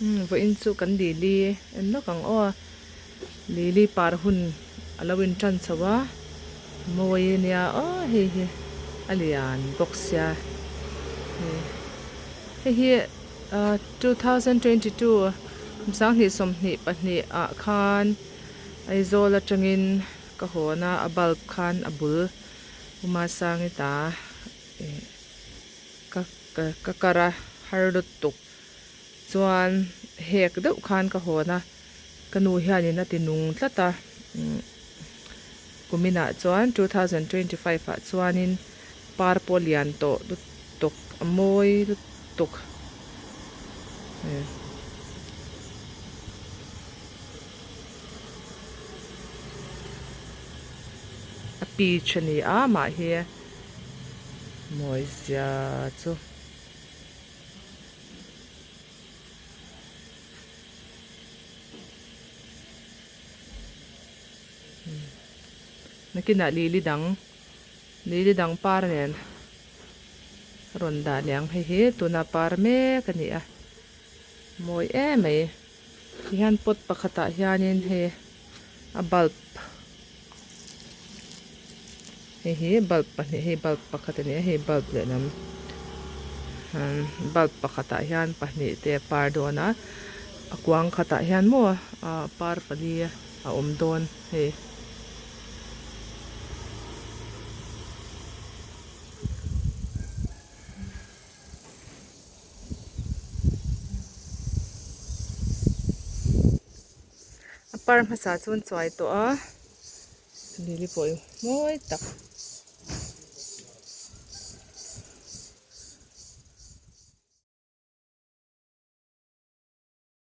Vawiin chu kan lili en lawk ang aw lili par hun a lo in tan chho a mawi a nia aw hei hi a lian bawk sia hei hi 2022 22 ah khan Aizawl atangin ka hawn a a bulb khan a bul Umasangi ta ih ka ka kar a har lutuk chuan hek deuh khan ka hawn a ka nu hianin a ti nung tlat a kuminah chuan 2025 ah chuanin par pawh lian tawh lutuk a mawi lutuk. A peach a ni a mah hi mawi zia chu. Nakinah lili dang lili dang par nen rawn dah leh ang hei hi tuna par mek a ni a mawi em mai. Tihian pot pakhatah hianin hei a bulb hei hi bulb pahnih hei bulb pakhat a ni a hei bulb lehlam bulb pakhatah hian pahnih te a par dawn a a kuang khatah hian maw ah par pali a awm dawn hei. A par hmasa chu an chuai tawh a lily pawh hi mawi tak.